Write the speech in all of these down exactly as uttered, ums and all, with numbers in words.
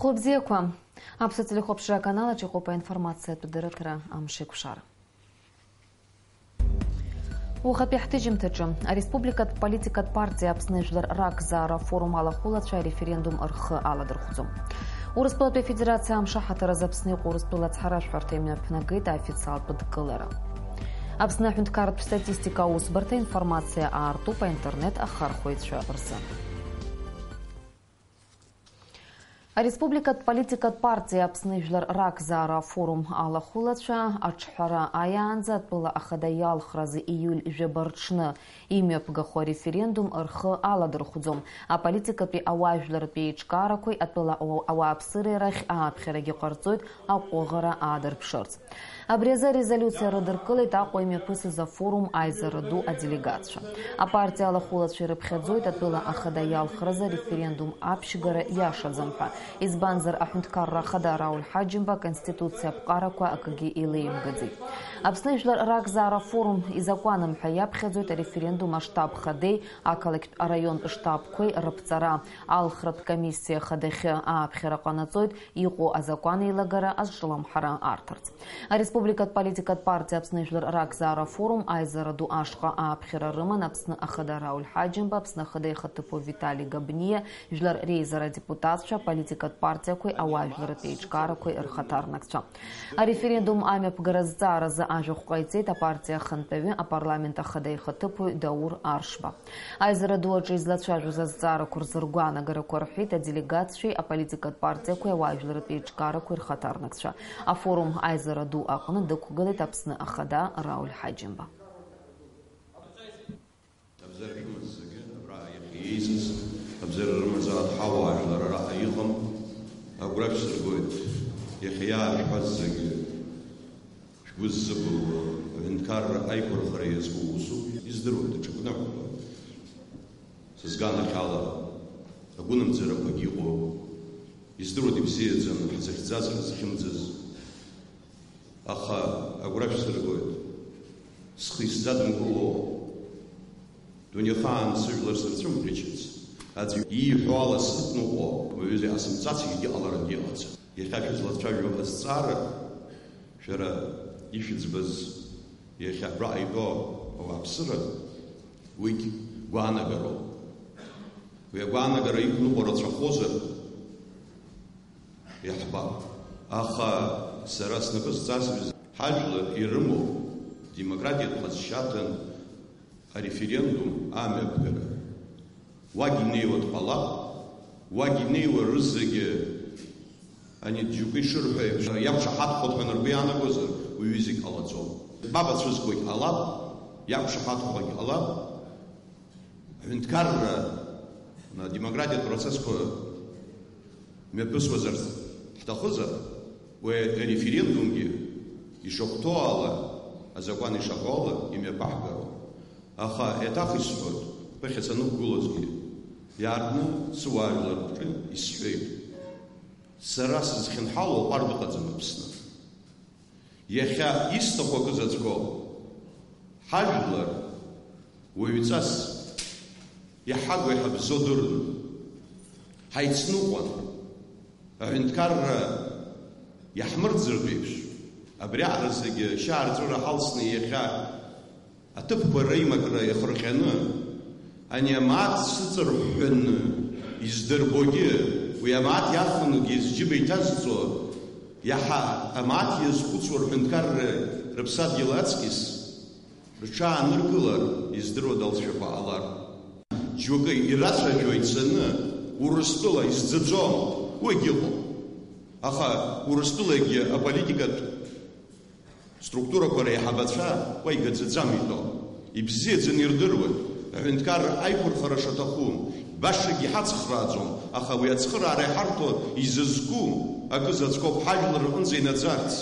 Хәылбзиақәа. Аԥсуа телехәаԥшра аканал аҿы иҟоуп аинформациатә дырраҭара Амшеиқәшара. Уахатәи ҳҭыжьымҭаҿы ареспубликатә политикатә партиа Аԥсны жәлар ракзаара афорум алахәылацәа ареферендум рхы аладырхәӡом. Урыстәылатәи Афедерациа амш аҳаҭыр азы Аԥсны иҟоу Урыстәыла ацҳаражәҳәарҭа имҩаԥнагеит аофициалтә дкылара. Аԥсны аҳәынҭқарратә статистика аусбарҭа информациа аартуп аинтернет ахархәаҩцәа рзы. Ареспубликатә политикатә партиа Аԥсны жәлар ракзаара афорум алахәылацәа аҿҳәара аиаанӡа атәыла ахада иалхразы ииуль жәаба рҽны имҩаԥгахо ареферендум рхы аладырхәӡом. Аполитикатәи ауаажәларратә еиҿкаарақәеи атәыла ауа-, ауааԥсыреи рахь ааԥхьарагьы ҟарҵоит аҟәыӷара аадырԥшырц. Абри азы арезолиуциа рыдыркылеит Аҟәа имҩаԥысыз афорум аизара ду аделегатцәа. Апартиа алахәылацәа ирыԥхьаӡоит атәыла ахада иалхразы ареферендум аԥшьгара иашаӡам ҳәа, избанзар, аҳәынҭқарра ахада Рауль Ҳаџьымба аконституциа аԥҟарақәа акгьы илеимгаӡеит. Аԥсны жәлар ракзаара афорум изакәаным ҳәа иаԥхьаӡоит ареферендум аштаб хадеи ақалақьтә араионтә штабқәеи рыԥҵара. Алхратә комиссиа хадахьы ааԥхьара ҟанаҵоит иҟоу азакәан еилагара азҿлымҳара арҭарц. Ареспубликатә политикатә партиа Аԥсны жәлар ракзаара афорум аизара ду ашҟа ааԥхьара рыман Аԥсны ахада Рауль Ҳаџьымба, Аԥсны ахада ихаҭыԥуаҩ Витали Габниа, жәлар реизара адепутатцәа, аполитикатә партиақәеи ауаажәларратә еиҿкаарақәеи рхаҭарнакцәа. Ареферендум амҩаԥгара азҵааразы ажәахә ҟаиҵеит апартиа ахантәаҩы, апарламент ахада ихаҭыԥуаҩ Даур Аршба. Аизара ду аҿы излацәажәоз азҵаарақәа рзы ргәаанагарақәа рҳәеит аделегатцәеи аполитикатә партиақәеи ауаажәларратә еиҿкаарақәеи рхаҭарнакцәа. Афорум аизара ду аҟны дықәгылеит Аԥсны ахада Рауль Ҳаџьымба. Абзиара шәымаз зегьы, абра иахьа еизаз, абзиара рымазаат ҳауаажәлар араҟа иҟам, агәра шәсыргоит, иахьа иаашәҳәаз зегьы. Шәгәы ззыбылуа, аҳәынҭқарра аиқәырхара иазку усуп, издыруа даҽа гәнаҳақәа. Сызганахьала, агәынамӡарақәагь иҟоуп. Издыруада ибзиаӡам ҳзыхьӡаз, ҳзыхьымӡаз. Аха агәра шәсыргоит. Схы исзадымкыло, дунеихаан сыжәлар сырцәымӷьычац. Аӡәы ииҳәо ала сзықәныҟәо, уаҩы иҟасымҵац егьыҟаларангьы иҟаӡам. Иахьа шәызлацәажәо азҵаара, шәара ишәыӡбаз иахьа абраҟа итәоу ауааԥсыра, уигь гәаанагароуп. Уи агәаанагара иқәныҟәо рацәахозар, иаҳбап. Аха сара снапы зҵазҩыз ҳажәлар ирымоу демократиатә ҟазшьаҭан ареферендум амҩаԥгара. Уагь инеиуа дҟалап, уагь инеиуа рызегьы, ани џьоукы ишырҳәо еиԥш, иақәшаҳаҭхоит ҳәа ргәы иаанагозар, уи ҩызак ҟалаӡом. Ба бацәызгогь ҟалап, иақәшаҳаҭхогь ҟалап. Аҳәынҭқарра, на, демократиатә процессқәа мҩаԥысуазар ҳҭахызар, уи ареферендумгьы ишахәҭоу ала, азакәан ишаҳәо ала имҩаԥаҳгароуп. Аха еиҭах исҳәоит, ԥыхьа санықәгылозгьы, иаартны сыуаажәлар рҿы исҳәеит. Сара сызхьынҳалоу аҟәардә ыҟаӡам Аԥсны. Иахьа исҭаху акы заҵәгоуп. Ҳажәлар уаҩҵас иҳагу иҳабзоу дырны ҳаицныҟәан, аҳәынҭқарра иаҳмырӡыртә еиԥш, абри аҟара зегьы шьаарҵәыра ҳалсны иахьа аҭыԥқәа реимакра иахырҟьаны, ани амааҭ сыҵарҳәҳәаны издырбогьы, уи амааҭ иафонгьы зџьыба иҭазҵо, иаҳа амааҭ иазхәыцуа рҳәынҭқарра рыԥсадгьыл аҵкьыс рҽааныркылар, издыруада алҵшәақәа ҟалар. Џьоукы ирацәажәо ицаны, Урыстәыла изӡаӡом, уигь ыҟоуп. Аха Урыстәылагьы аполитикатә структурақәа реиҳабацәа уа игаӡаӡам итәоу. Ибзиаӡаны ирдыруеит, аҳәынҭқарра аиқәырхара шаҭаху, башагьы иҳацхрааӡом, аха уи ацхыраара иҳарҭо изызку акы заҵәқәоуп ҳажәлар рҟынӡа инаӡарц.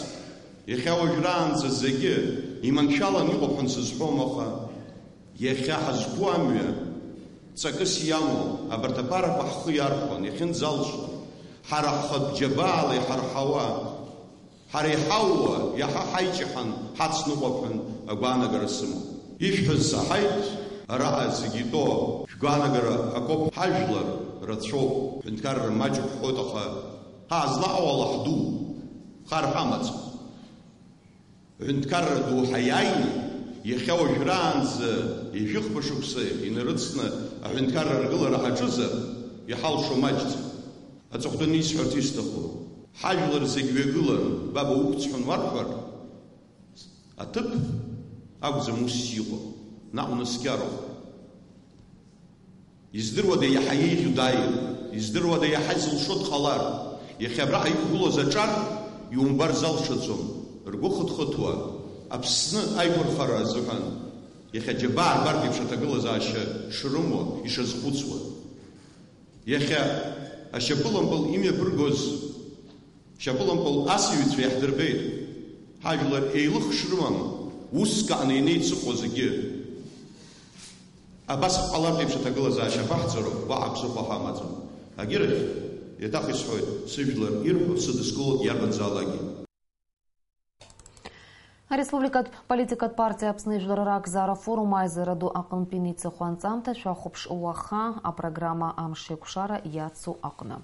Иахьа уажәраанӡа зегьы иманшәалан иҟоуп ҳәа сызҳәом, аха иахьа ҳазқәу амҩа ҵакыс иамоу абарҭ аԥарақәа ҳхы иархәон, иахьынӡалшо, ҳара ҳхатә џьабаала иҳарҳауа, ҳара иҳауа, иаҳа ҳаиҷаҳан, ҳацныҟәап ҳәа агәаанагара сымоуп. Ишәҳәаз саҳаит, араҟа зегьы итәоу шәгәаанагара акоуп, ҳажәлар рацәоуп, ҳәынҭқарра маҷуп ҳҳәоит, аха Ҳазлаҟоу Аллаҳ ду, хар ҳамаӡам. Аҳәынҭқарра ду ҳаиааины, иахьа уажәраанӡа ҩажәихԥа шықәса инарыцны аҳәынҭқарра аргылара ҳаҿызар, иҳалшо маҷӡам. Аҵыхәтәаны исҳәарц исҭаху, ҳажәлар зегь ҩагылан, баба уқәцә ҳәа уарҳәар, аҭыԥ акәӡам усс иҟоу, наҟ унаскьароуп. Издыруада иаҳа еиӷьу дааир, издыруада иаҳа изылшо дҟалар, иахьа абраҟа иқәгылоз аҿар иумбар залшаӡом, ргәы хыҭхыҭуа, Аԥсны аиқәырхара азыҳәан, иахьа џьабаа рбартә еиԥш аҭагылазаашьа шрымоу, ишазхәыцуа. Иахьа ашьапылампыл имҩаԥыргоз Шьапылампыл асыҩцәа иаҳдырбеит. Ҳажәлар еилых шрымам, уск аҟны инеицыҟоу зегьы. Абас ҳҟалартә еиԥш аҭагылазаашьа абаҳҵароу, уаҳа ԥсыхәа ҳамаӡам. Агьырахь, еиҭах исҳәоит, сыжәлар ирҳәо сыдыскылоит иарбанзаалакгьы. Ареспубликатә политикатә партиа Аԥсны ижәлар раԥхьаӡара афорум аизара ду аҟынтәи иниҵахо анҵамҭа шәахәаԥш уаха апрограмма Амш еиқәшара иацу аҟны.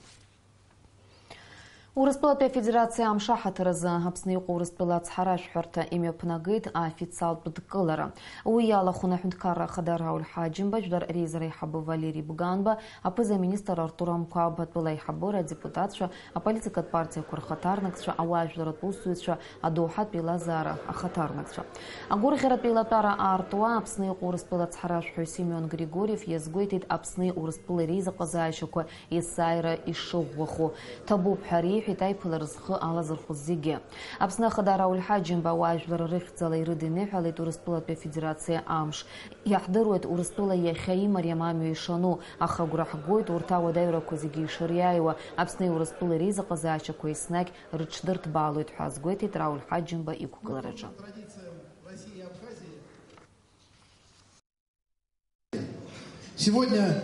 Урыстәылатәи Афедерациа амш аҳаҭыр азы Аԥсны иҟоу Урыстәыла ацҳаражәҳәарҭа имҩаԥнагеит аофициалтә дкылара. Уи иалахәын Аҳәынҭқарра Ахада Рауль Ҳаџьымба, Жәлар Реизара аиҳабы Валери Бганба, аԥыза-министр Артур Амқәаб, атәыла аиҳабыра, адепутатцәа, аполитикатә партиақәа рхаҭарнакцәа, ауаажәларратә усзуҩцәа, адоуҳатә еилазаара ахаҭарнакцәа. Агәырӷьаратә еилатәара аартуа Аԥсны иҟоу Урыстәыла ацҳаражәҳәаҩ Семион Григорьев иазгәеиҭеит Аԥсни Урыстәылеи реизыҟазаашьақәа есааира ишыӷәӷәахо. Ҭабуп ҳәа реиҳәеит аиԥылара зхы алазырхәыз зегьы. Аԥсны Ахада Рауль Ҳаџьымба ауаажәлар рыхьӡала ирыдиныҳәалеит Урыстәылатәи Афедерациа амш. Иаҳдыруеит Урыстәыла иахьа имариам амҩа ишану, аха агәра ҳгоит урҭ ауадаҩрақәа зегьы ишыриааиуа, Аԥсни Урыстәылеи реизыҟазаашьақәа еснагь рыҽдырҭбаалоит ҳәа азгәеиҭеит Рауль Ҳаџьымба иқәгылараҿы. Сегодня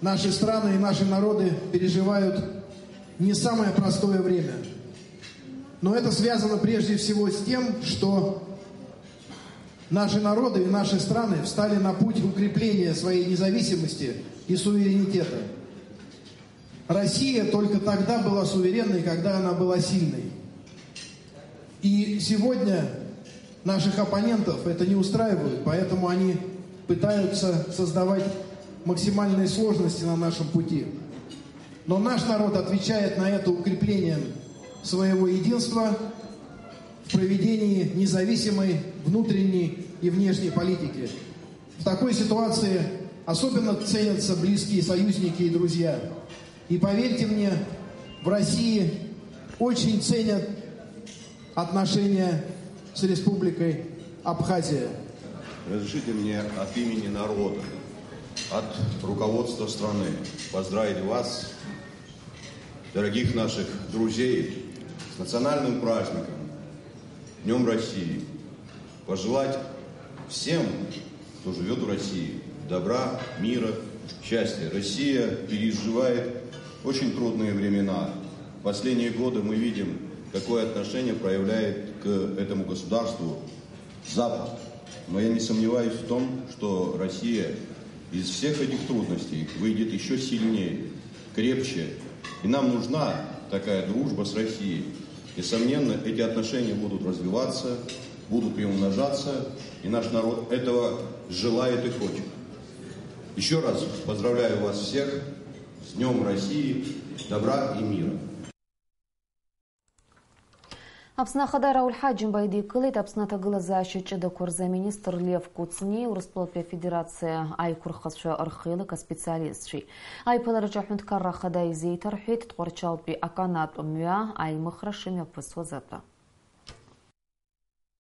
наши страны и наши народы переживают не самое простое время. Но это связано прежде всего с тем, что наши народы и наши страны встали на путь укрепления своей независимости и суверенитета. Россия только тогда была суверенной, когда она была сильной. И сегодня наших оппонентов это не устраивает, поэтому они пытаются создавать максимальные сложности на нашем пути. Но наш народ отвечает на это укреплением своего единства в проведении независимой внутренней и внешней политики. В такой ситуации особенно ценятся близкие союзники и друзья. И поверьте мне, в России очень ценят отношения с Республикой Абхазия. Разрешите мне от имени народа, от руководства страны поздравить вас, дорогих наших друзей, с национальным праздником, Днём России. Пожелать всем, кто живёт в России, добра, мира, счастья. Россия переживает очень трудные времена. В последние годы мы видим, какое отношение проявляет к этому государству Запад. Но я не сомневаюсь в том, что Россия из всех этих трудностей выйдет ещё сильнее, крепче. И нам нужна такая дружба с Россией. Несомненно, эти отношения будут развиваться, будут приумножаться, и наш народ этого желает и хочет. Ещё раз поздравляю вас всех с Днём России, добра и мира. Аԥсны Ахада Рауль Ҳаџьымба идикылеит Аԥсны аҭагылазаашьа ҷыдақәа рзы аминистр Лев Кәыҵниеи Урыстәылатәи Афедерациа аиқәырхацәа рхеилак аспециалистцәеи. Аиԥылараҿы Аҳәынҭқарра Ахада изеиҭарҳәеит Тҟәарчалтәи аканатә мҩа аимыхра шымҩаԥысуаз атәы.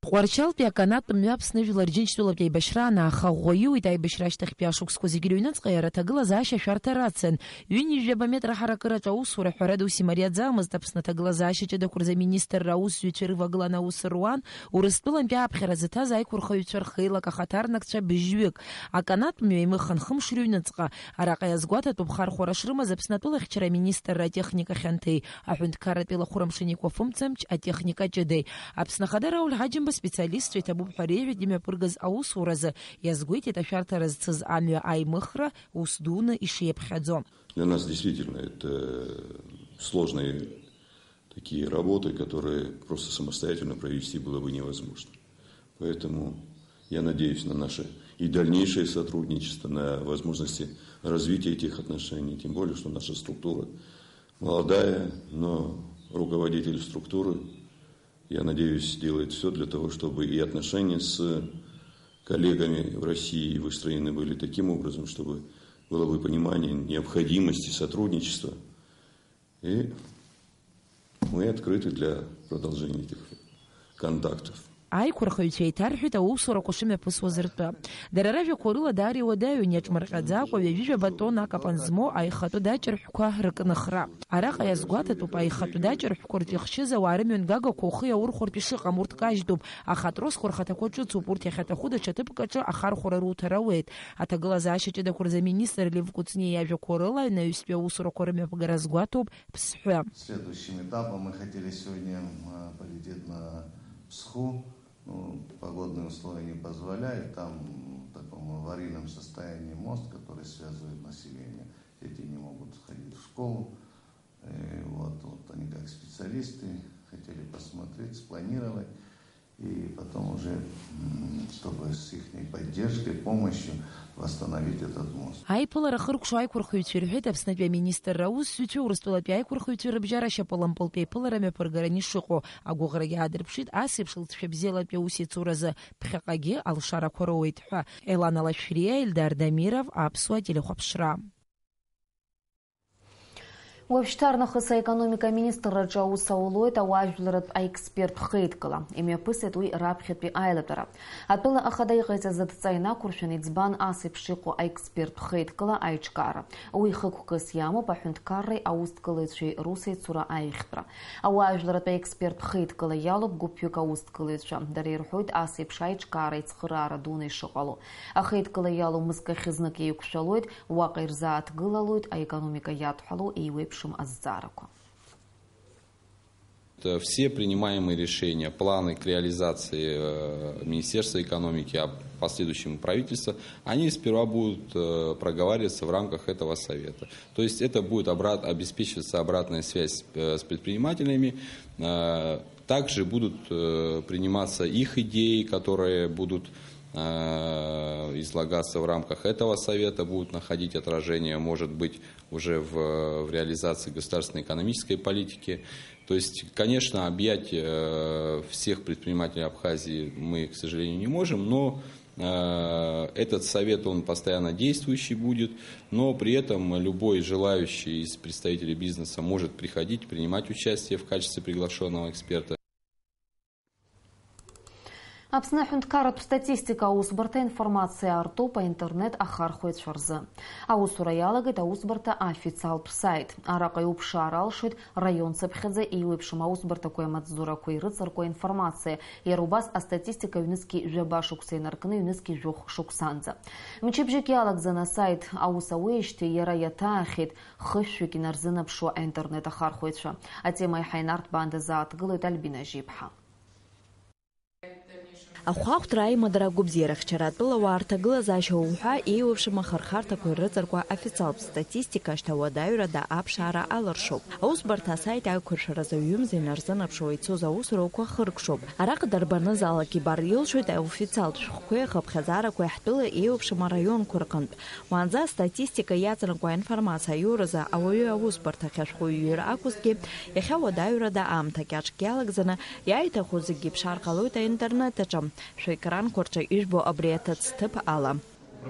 Тҟәарчалтәи аканатә мҩа Аԥсны Жәлар Џьынџьтәылатәи аибашьраан ааха ӷәӷәа ииуит. Аибашьра ашьҭахьтәи ашықәсқәа зегьы рыҩныҵҟа иара аҭагылазаашьа ашәарҭа рацын. Ҩынҩажәаба метра ҳаракыраҿы аусура ҳәарада ус имариаӡамызт. Аԥсны аҭагылазаашьа ҷыдақәа рзы аминистрра аусзуҩцәа ирывагыланы аус руан Урыстәылантәи ааԥхьара зыҭаз аиқәырхаҩцәа рхеилак ахаҭарнакцәа быжьҩык. Аканатә мҩа еимыххан хымш рыҩныҵҟа. Араҟа иазгәаҭатәуп хархәара шрымаз Аԥсны атәылахьчара аминистрра атехника хьанҭеи аҳәынҭқарратә еилахәыра амшын еиқәафымцамч атехника ҷыдеи. Аԥсны Ахада Рауль Ҳаџьымба специалистцәа иҭабуп ҳәа реиҳәеит имҩаԥыргаз аусуразы, иазгәеиҭеит ашәарҭара зцыз амҩа аимыхра ус дуны ишиаԥхьаӡо. Для нас действительно это сложный такие работы, которые просто самостоятельно провести было бы невозможно. Поэтому я надеюсь на наше и дальнейшее сотрудничество, на возможности развития этих отношений, тем более, что наша структура молодая, но руководитель структуры, я надеюсь, делает все для того, чтобы и отношения с коллегами в России выстроены были таким образом, чтобы было бы понимание необходимости сотрудничества. И мы открыты для продолжения этих контактов. Аиқәырхаҩцәа еиҭарҳәеит аусурақәа шымҩаԥысуаз ртәы. Дара ражәақәа рыла даара иуадаҩын, иаҿмырҟьаӡакәа ҩажәижәаба тонна акапан змоу аихатәы даҷырҳәқәа ркныхра. Араҟа иазгәаҭатәуп аихатәы даҷырҳәқәа рҿы ихшьыз ауаа рымҩангагақәа ухы иаурхәартә ишыҟам, урҭ кажьтәуп, аха атросқәа рхаҭақәа ҿыцуп, урҭ иахьаҭаху даҽа ҭыԥк аҿы ахархәара руҭар ауеит. Аҭагылазаашьа ҷыдақәа рзы аминистр Лев Кәыҵниа иажәақәа рыла анаҩстәи аусурақәа рымҩаԥгара азгәаҭоуп Ԥсҳәы. Следующим этапом мы хотели сегодня, м, полететь на Псху. Ну, погодные условия не позволяют. Там в таком аварийном состоянии мост, который связывает население. Дети не могут сходить в школу. И вот, вот они как специалисты хотели посмотреть, спланировать. И потом уже, м, чтобы с ихней поддержкой, помощью восстановить этот мост. Аиԥылара хыркәшо аиқәырхаҩцәа ирҳәеит Аԥснытәи аминистрра аусзуҩцәа Урыстәылатәи аиқәырхаҩцәа рыбжьара ашьапылампылтә еиԥылара мҩаԥыргараны ишыҟоу. Агәыӷрагьы аадырԥшит ас еиԥш лҵшәа бзиалатәи аусеицуразы ԥхьаҟагьы алшарақәа роуеит ҳәа. Елана Лашәриа, Ельдар Дамиров, Аԥсуа телехәаԥшра. Уажәшьҭарнахыс аекономика аминистрраҿы аус аулоит ауаажәларратә аексперттә хеидкыла. Имҩаԥысит уи раԥхьатәи аилатәара. Атәыла ахада иҟаиҵаз адҵа инақәыршәан, иӡбан ас еиԥш иҟоу аексперттә хеидкыла аиҿкаара. Уи хықәкыс иамоуп аҳәынҭқарреи аусҭгылаҩцәеи русеицура аиӷьтәра. Ауаажәларратә аексперттә хеидкыла иалоуп гәыԥҩык аусҭгылаҩцәа. Дара ирҳәоит ас еиԥш аиҿкаара ицхыраара дуны ишыҟало. Ахеидкыла иалоу мызкахь знык еиқәшәалоит, уаҟа ирзааҭгылалоит аекономика иадҳәалоу еиуеиԥшым азҵаарақәа. Все принимаемые решения, планы к реализации, э, Министерства экономики, а в последующем правительства, они сперва будут, э, проговариваться в рамках этого совета. То есть это будет обрат-, обеспечиваться обратная связь, э, с предпринимателями. Э, также будут, э, приниматься их идеи, которые будут, э, излагаться в рамках этого совета, будут находить отражение, может быть, уже в, в реализации государственной экономической политики. То есть, конечно, объять, э, всех предпринимателей Абхазии мы, к сожалению, не можем, но, э, этот совет, он постоянно действующий будет, но при этом любой желающий из представителей бизнеса может приходить, принимать участие в качестве приглашенного эксперта. Аԥсны аҳәынҭқарратә статистика аусбарҭа информациа артуп аинтернет ахархәаҩцәа рзы. Аусура иалагеит аусбарҭа аофициалтә саит. Араҟа иуԥшаар алшоит раион цыԥхьаӡа еиуеиԥшым аусбарҭақәеи амаҵзурақәеи рыҵаркуа информациа, иара убас астатистика ҩнызқьи жәаба шықәса инаркны ҩнызқьи жәохә шықәсанӡа. Мчыбжьык иалагӡаны асаит аус ауеижьҭеи иара иаҭаахьеит хышәҩык инарзынаԥшуа аинтернет ахархәаҩцәа. Атема еиҳа инарҭбаан дазааҭгылоит Альбина Жьиԥҳа. Ахәаахәҭра аимадара агәыбзиарахьчара атәылауаа рҭагылазаашьа уҳәа еиуеиԥшым ахырхарҭақәа ирыҵаркуа официалтә статистика ашьҭа уадаҩрада аԥшаара алыршоуп. Аусбарҭа асаит аиқәыршәаразы ҩымз инарзынаԥшуа ицоз аусурақәа хыркәшоуп. Араҟа дарбанызаалак ибар илшоит аофициалтә шәҟәқәеи ахыԥхьаӡарақәеи ҳтәыла еиуеиԥшым араионқәа рҟынтә. Уаанӡа астатистика иаҵанакуа аинформациа аиуразы ауаҩы аусбарҭахь ашәҟәыҩҩы акәызҭгьы, иахьа уадаҩрада аамҭа кьаҿк иалагӡаны иааиҭаху зегьы ԥшаар ҟалоит аинтернет аҿы, шәекранқәа рҿы ижәбо абри аҭыӡҭыԥ ала.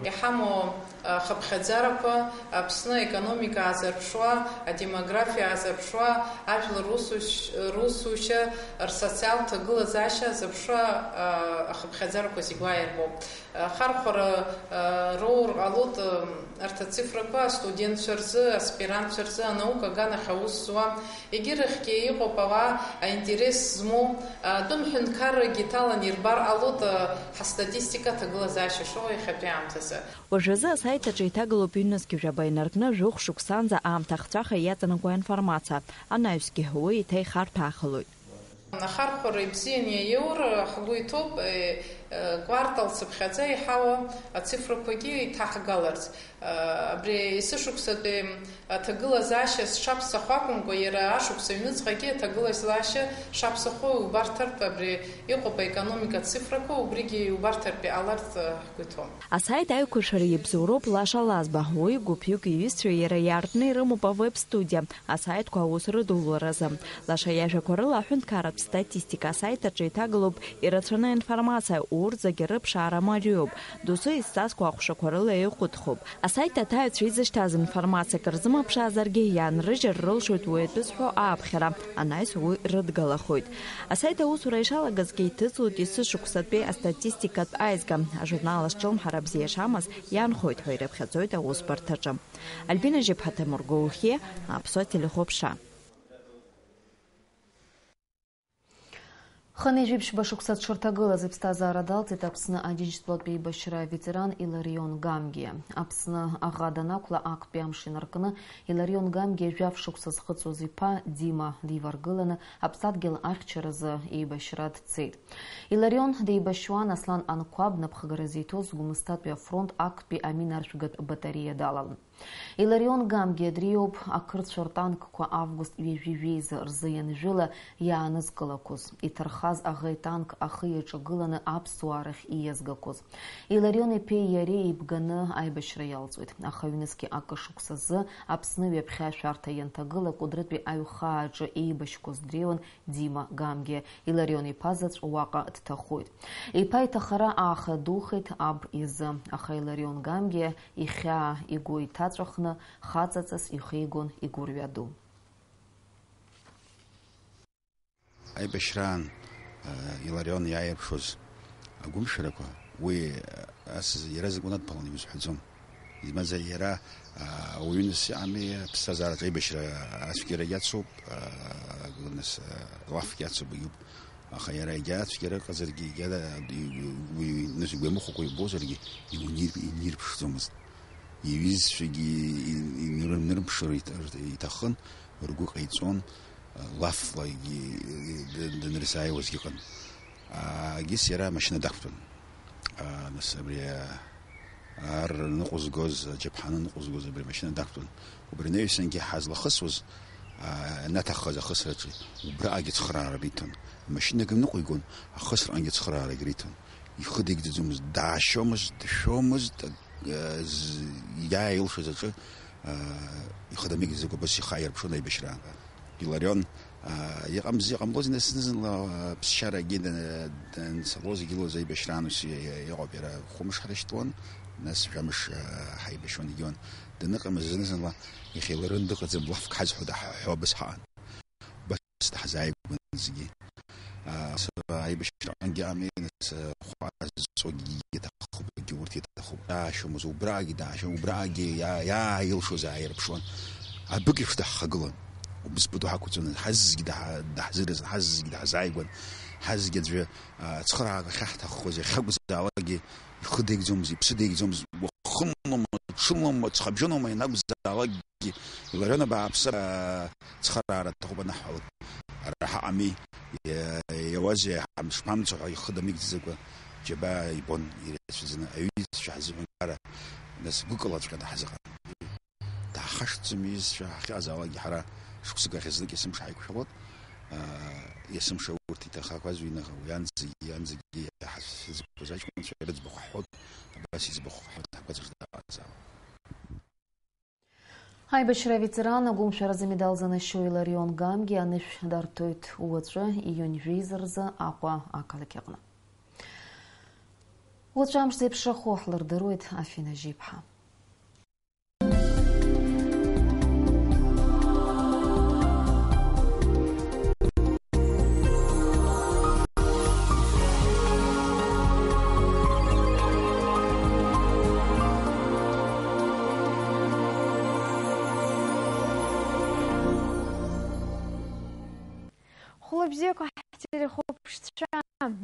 Иҳамоу ахыԥхьаӡарақәа, Аԥсны аекономика аазырԥшуа, адемографиа аазырԥшуа, ажәлар русушь-, русушьа, рсоциалтә ҭагылазаашьа аазырԥшуа, а, ахыԥхьаӡарақәа зегь уа ирбоуп. Ахархәара, а, роур ҟалоит, а, арҭ ацифрақәа астудентцәа рзы, аспирантцәа рзы, анаука аганахь аус зуа, егьырахьгьы иҟоуп ауаа аинтерес змоу, а, атәым ҳәынҭқаррагьы иҭаланы ирбар ҟалоит, а, ҳастатистика аҭагылазаашьа шоуа иахьатәи аамҭазы. Уажәазы асаит аҿы иҭагалоуп ҩнызқь жәаба инаркны жәохә шықәсанӡа аамҭа ахҵәаха иаҵанакуа аинформациа, анаҩсгьы уи еиҭа ихарҭәаахалоит. Ахархәара ибзианы иаиур, ҳгәы иҭоуп, е, Квартал цыԥхьаӡа иҳауа ацифрақәагьы иҭаҳгаларц, абри есышықәсатәи аҭагылазаашьа зҽаԥсахуа акәымкәа, иара ашықәс аҩныҵҟагьы аҭагылазаашьа шаԥсахуа иубарҭартә абри иҟоуп аекономика ацифрақәа, убригьы иубарҭартә иҟаларц ҳгәы иҭоуп. Асаит аиқәыршәара ибзоуроуп Лаша Лазба, уи гәыԥҩык иҩызцәеи иара иаартны ирымоуп авеб-студиа, асаитқәа аус рыдуларазы. Лаша иажәақәа рыла аҳәынҭқарратә статистика асаит аҿы иҭагалоуп ирацәаны аинформациа, урҭ зегьы рыԥшаара мариоуп, досу изҵазкуа аҟәшақәа рыла ихәыҭхуп. Асаит аҭаҩцәа изышьҭаз информациак рзымԥшаазаргьы, иаанрыжьыр рылшоит уи атәы зҳәо ааԥхьара, анаҩс уи рыдгалахоит. Асаит аусура ишалагазгьы иҭыҵуеит есышықәсатәи астатистикатә аизга. Ажурнал азҿлымҳара бзиа шамаз иаанхоит ҳәа ирыԥхьаӡоит аусбарҭаҿы. Альбина Жьыԥҳа, Ҭамыр Гоухиа, Аԥсуа телехәаԥшра. Хынҩажәи ԥшьба шықәса дшырҭагылаз иԥсҭазаара далҵит Аԥсны Аџьынџьтәылатә еибашьра аветеран Иларион Гамгиа. Аԥсны аӷа данақәла, актәи амш инаркны Иларион Гамгиа жәаф шықәса зхыҵуаз иԥа Дима диваргыланы аԥсадгьыл ахьчаразы еибашьра дцеит. Иларион деибашьуан Аслан Анқәаб напхгара зиҭоз Гәымсҭатәи афронт актәи аминаршәгатә батареиа далалан. Иларион Гамгиа дриоуп ақырҭцәа ртанкқәа август ҩажәи жәеиза рзы ианжәыла иаанызкылақәоз, иҭархаз аӷа итанк ахы иаҿагыланы аԥсуаа рахь ииазгақәоз. Иларион иԥеи иареи еибганы аибашьра иалҵуеит. Аха ҩнызқьи акы шықәсазы Аԥсны ҩаԥхьа ашәарҭа ианҭагыла, Кәыдрытәи аҩхаа аҿы еибашьқәаз дреиуан Дима Гамгиа. Иларион иԥа заҵә уаҟа дҭахоит. Иԥа иҭахара аахадухеит аб изы, аха Иларион Гамгиа ихьаа игәы иҭаҵәахны, хаҵаҵас ихигон игәырҩа ду. Аибашьраан, а, Иларион иааирԥшуаз агәымшәарақәа, уи, а, ас иара закәанатә баланы иузҳәаӡом. Измаз иара, а, уаҩынас иҟами, аԥсҭазаараҿы аибашьра ацәгьарагь ацуп, а, нас, а, лафгьы ацуп, егьуп. Аха иара егьа ацәгьара ыҟазаргьы, егьа, уи, нас игәамыхәакәа ибозаргьы, иунир-, инирԥшӡомызт. Иҩызцәагьы и-, инырмырԥшыр иҭ-, иҭахын, ргәы ҟаиҵон, а, лафлагьы, д-, данырзааиуазгьы ыҟан. А, егьыс иара амашьына дақәтәан. А, нас абри, а, Ар ныҟәызгоз, аџьаԥҳаны ныҟәызгоз абри амашьына дақәтәан. Убри анаҩсангьы ҳазлахысуаз, аа, ианаҭаххаз ахысраҿы, убраҟагьы цхыраарак риҭон. Амашьынагьы ныҟәигон, ахысраҟынгьы цхыраарак риҭон. Ихы дигӡаӡомызт, даашьомызт, дшәомызт, э, з-, иааилшаз аҿы, аа, ихы дамеигӡаӡакәа абас ихы ааирԥшуан аибашьраан. Иларион, аа, иҟамзи, иҟамлози, нас зны-зынла, аа, ԥсшьарагьы да-, данцалоз, игылоз аибашьраан ус и-, и-, иҟоуп, иара хәымш ҳрышьҭуан, нас жәамш, аа, ҳаибашьуан, егьиуан. Даныҟамыз зны-зынла, иахьа Иларион дыҟаӡам, лафк ҳазҳәо, даҳҳәо абас ҳаҟан. Убас даҳзааигәан зегьы. Аа, нас аибашьраҟынгьы ами, нас, хәа зҵогьы иҭахуп, егьи урҭ иҭахуп. Даашьомызт, убраагьы даашьон, убраагьы иа-, иааилшоз ааирԥшуан. Абыкь еиԥш даҳхагылан. Убыс пату ҳақәҵаны, ҳазегьы даҳ-, даҳзыразын, ҳазегьы даҳзааигәан, ҳазегьы аӡәы, а, цхыраагахьы ҳҭаххозеи, ахьакәзаалакгьы ихы деигӡомызт, иԥсы деигӡомызт, уахынлома, ҽынлома, ҵхабжьонлома ианакәзаалакгьы, Иларион абааԥсы, а, цхыраара аҭахуп анаҳҳәалак. Ара ҳаҟами, иа-, иауазеи, ҳамш-, ҳамцо ҳәа ихы дамеигӡаӡакәа, џьабаа ибон ирацәаӡаны, аҩызцәа ҳзыҳәан ара, нас гәыкалаҵәҟьа даҳзыҟан. Даҳхашҭӡом иҩызцәа, ҳахьыҟазаалакгьы ҳара шықәсык ахь знык есымша ҳаиқәшәалон. Аа, есымша урҭ иҭахақәаз ҩныҟа, уи анӡагьы, анӡагьы иаҳзыӡбоз аҷкәынцәа рыӡбахә ҳҳәон, абас иӡбахә ҳҳәон, ҳгәаҵаҿ даҟазаауан. Аибашьра аветеран, агәымшәаразы амедал занашьоу Иларион Гамгиа анышә дарҭоит уаҵәы, июнь жәеиза рзы Аҟәа ақалақь аҟны. Уаҵәы амш зеиԥшрахо ҳлырдыруеит, Афина Жьиԥҳа. Хәлыбзиақәа ҳтелехәаԥшцәа,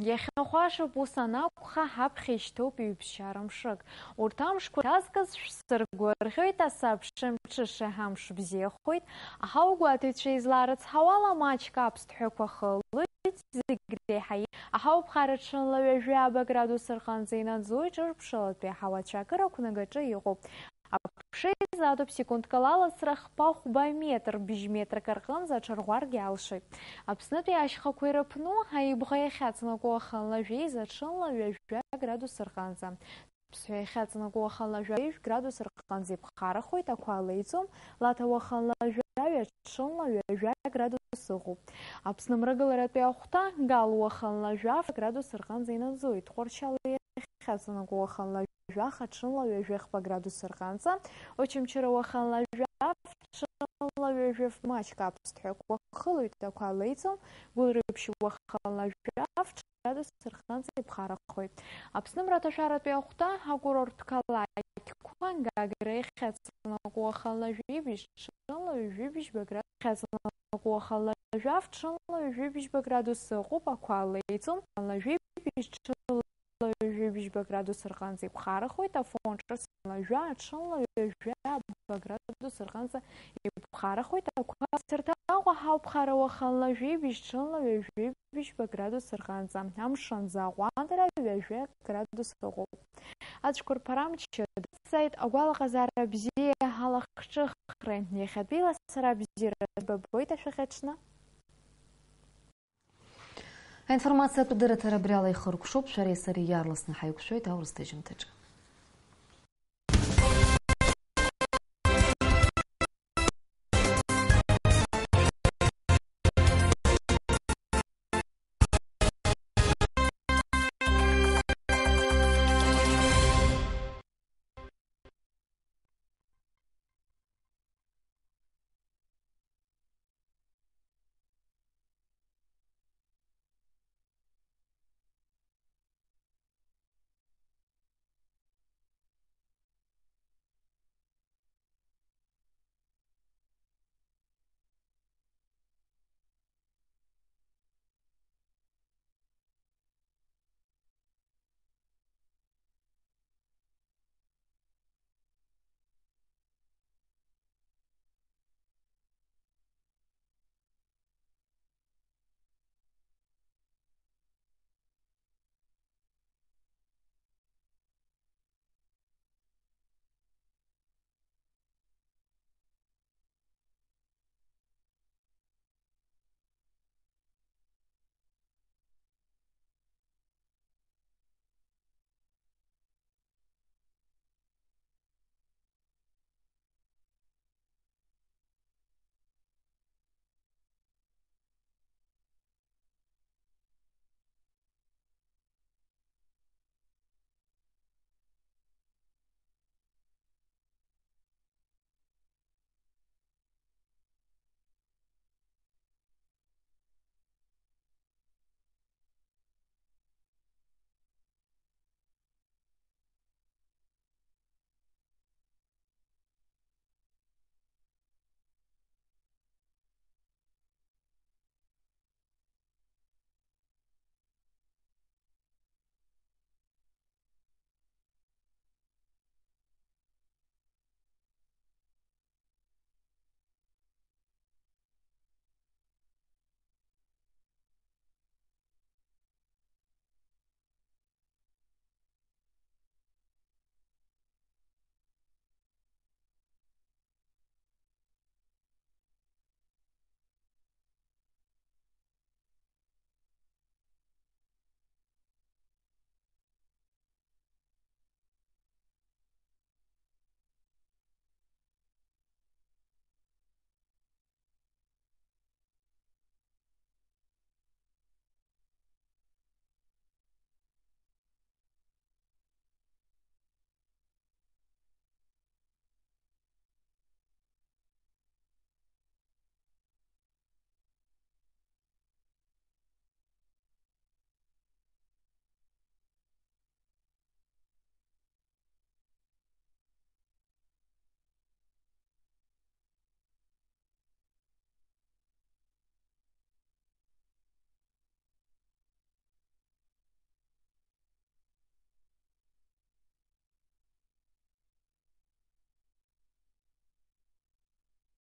иахьа хәашоуп, ус анакәха, ҳаԥхьа ишьҭоуп ҩыбжьара мшык. Урҭ амшқәа иҭазгаз шәсыргәырӷьоит, асабшамҽыша амш бзиахоит, аҳауагәаҭаҩцәа изларыцҳауала, маҷк аԥсҭҳәақәа хылоит, зегь реиҳа иеиӷьуп. Аҳауа ԥхара ҽынла ҩажәи ааба градус рҟынӡа инаӡоит, ҿырԥшылатәи аҳауа цәаакыра ақәнагаҿы иҟоуп. Аԥша изаатуп, секундк ала аласра хԥа-хәба метр, быжь метрак рҟынӡа аҽарӷәӷәаргьы алшоит. Аԥснытәи ашьхақәа ирыԥну аибӷа иахьаҵанакуа уахынла жәеиза ҽынла ҩажәа градус рҟынӡа. Аԥсҳәа иахьаҵанакуа уахынла жәаҩа градус рҟынӡа иԥхарахоит, ақәа леиӡом, Лаҭа уахынла жәаҩа ҽынла ҩажәа градус ыҟоуп. Аԥсны мрагыларатәи ахәҭа Гал уахынла жәаф градус рҟынӡа инаӡоит, Тҟәарчал иахьаҵанакуа уахынла жәаха ҽынла ҩажәи хԥа градус рҟынӡа, Очамчыра уахынла жәаф ҽынла ҩажәи маҷк аԥсҭҳәақәа хылоит, ақәа леиӡом, Гәылрыԥшь уахынла жәаф градус рҟынӡа иԥхарахоит. Аԥсны мраҭашәаратәи ахәҭа акурорттә қалақьқәа Гагра иахьаҵанакуа уахынла жәибжь ҽынла ҩажәибжьба градус, иахьаҵанакуа уахынла жәаф ҽынла ҩажәибжьба градус ыҟоуп, ақәа леиӡом, ла жәибжь ҽынла ҩажәибжьба градус рҟынӡа иԥхарахоит, Афон ҿыц ла жәа ҽынла ҩажәи ааба градус рҟынӡа иԥхарахоит, ақәа Сырҭаҟәа ҳауԥхара уахынла жәибжь ҽынла ҩажәибжьба градус рҟынӡа, амшын аӡы аҟәандара ҩажәи градус ыҟоуп. Ацәқәырԥара мчы дыццааит, агәалаҟазаара бзиа, алахҿыхра, иахьатәи ласра бзиара ббоит ашәахьаҽны. Аинформациатә дырраҭара абри ала ихыркәшоуп, шәареи сареи иаарласны ҳаиқәшәоит аурыс ҭыжьымҭаҿы.